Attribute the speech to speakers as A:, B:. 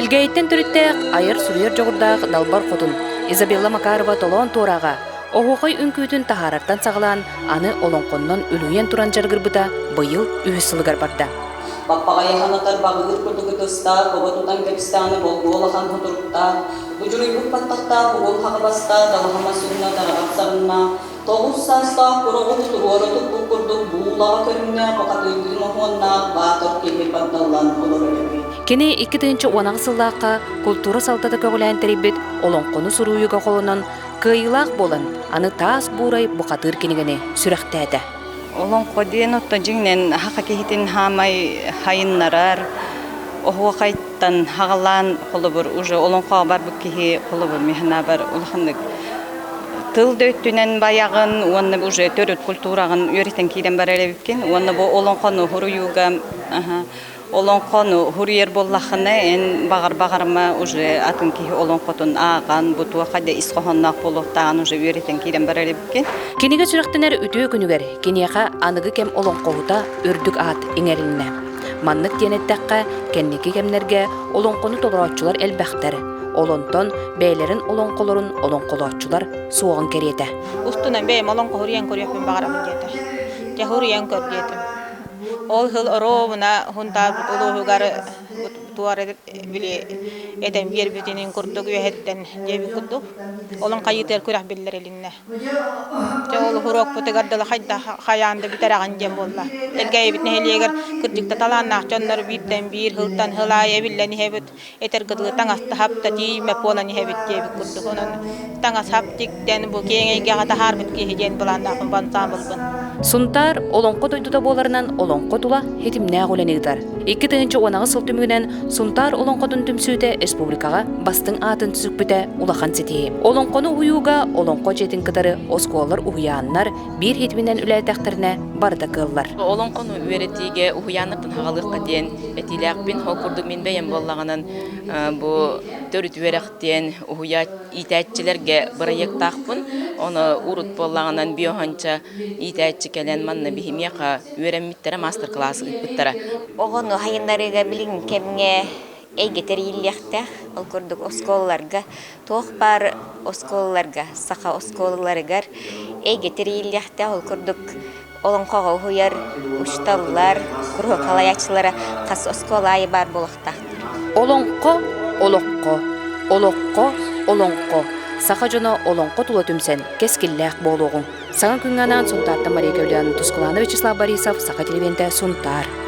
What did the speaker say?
A: Элгээйиттэн төрүттээх, айар-суруйар дьоҕурдаах Далбар Хотун Изабелла Макарова толоон туорааҕа оһуохай үҥкүүтүн таһаарартан саҕалаан аны олоҥхоннон үлүһүйэн туран дьарыгырбыта быйыл үһүс сылыгар барда.
B: Баппаҕайы санатар баҕыыр курдук ытыстаах, бобо тутан кэбистэҕинэ болгуо улахан сутуруктаах, будьуруйбут баттахтаах угун хаҕабастаах, далаһама сүрүнэ дараҕар сарыннаах, Тоҕус саастаах кураҕын туруора туппут курдук буулаҕа көрүҥнээх бухатыырдыы моһуоннаах баатыр киһи багдаллан олорор эбит.
A: Кини 2018 сыллаахха култуура салтата көҕүлээн тэрийбит олоҥхону суруйууга холонон, кыайыылаах буолан, аны Таас Буурай бухатыыр кинигэни сүрэхтээтэ.
C: Олоҥхо диэн оттон дьиҥинэн саха киһитин хаамай хайыннарар, оһуохайтан хаҕалаан холобур уже олоҥхоҕо барбыт киһи холобур мин санаабар улаханнык тыл да өттүнэн байаҕын уонна уже төрүт культураҕын үөрэтэн киирэн барар эбиккин уонна бу олоҥхону суруйууга Олоҥхону суруйар буоллаххына, эн баҕар-баҕарыма уже атын киһи олоҥхотун ааҕан, бу туохха да ис хоһоонноох буолуохтааҕын уже үөрэтэн киирэн барар эбиккин.
A: Кинигэ сүрэхтэнэр үтүө күнүгэр киниэхэ аныгы кэм олоҥхоһута үрдүк аат иҥэрилиннэ. Маннык диэн эттэххэ, кэнники кэмнэргэ олоҥхону толорооччулар элбэхтэр. Ол онтон бэйэлэрин олоҥхолорун олоҥхолооччулар суоҕун кэриэтэ.
D: Устунан бэйэм олоҥхо суруйан көрүөхпүн баҕарабын диэтэ. Дьэ суруйан көр диэтим. Ол сыл оруобуна Һунтаарбыт улууһугар туора били этэн биэрбитинин курдук үөһэттэн диэбит курдук олон хайыытыгар күрэх биллэрилиннэ. Дьэ ол уруокпутугар дылы хайдах хайаан да бүтэрэҕин диэн буолла. Элгээйибит нэһилиэгэр кырдьык да талааннаах дьоннор бииртэн биир сылтан сыл аайы эбиллэн иһэбит. Этэргэ дылы таҥастаһап да тиийимэт буолан иһэбит диэбит курдук. Онон таҥас-сап тиктэн бу киэҥ эйгэҕэ таһаарбыт киһи диэн былааннаахпын бу ансаамбылбын.
A: Сунтаар олоҥхо дойдута буоларынан олоҥхо тула ситимнээх үлэни ыытар. 2018 сыл түмүгүнэн Сунтаар олоҥхотун түмсүүтэ республикаҕа бастыҥ аатын сүкпүтэ улахан ситиһии. Олоҥхону уһуйууга олоҥхо дьиэтин кытары оскуолалар, уһуйааннар биир ситиминэн үлэлээтэхтэринэ барыта кыаллар.
E: Олоҥхону үөрэтиигэ уһуйааннартан хаҕалыахха диэн этиилээхпин. Ол курдук мин бэйэм буоллаҕынан бу төрүт үөрэх диэн уһуйа иитээччилэргэ бырайыактаахпын. Ону урут буоллаҕынан биоһонча иитээччи кэлэн манна биһимиэхэ үөрэммиттэрэ, маастар-кылаас ыыппыттара.
F: Оҕону сайыннарыыга билиҥҥи кэмҥэ эйгэ тэрийиллиэхтээх. Ол курдук оскуолаларга туох баар оскуолаларга, саха оскуолаларыгар эйгэ тэрийиллиэхтээх. Ол курдук олоҥхоҕо уһуйар учууталлар, куруһуок салайааччылара хас оскуола аайы баар буолуохтаахтар.
A: Олоҥхо, олоххо, олоххо, олоҥхо. Саха дьоно олоҥхо тула түмсэн кэскиллээх буолуоҕуҥ. Саҥа күҥҥэ анаан Сунтаартан Мария Кавлян, Тускулаана Вячеслав Борисов, Саха телевидениетэ Сунтаар.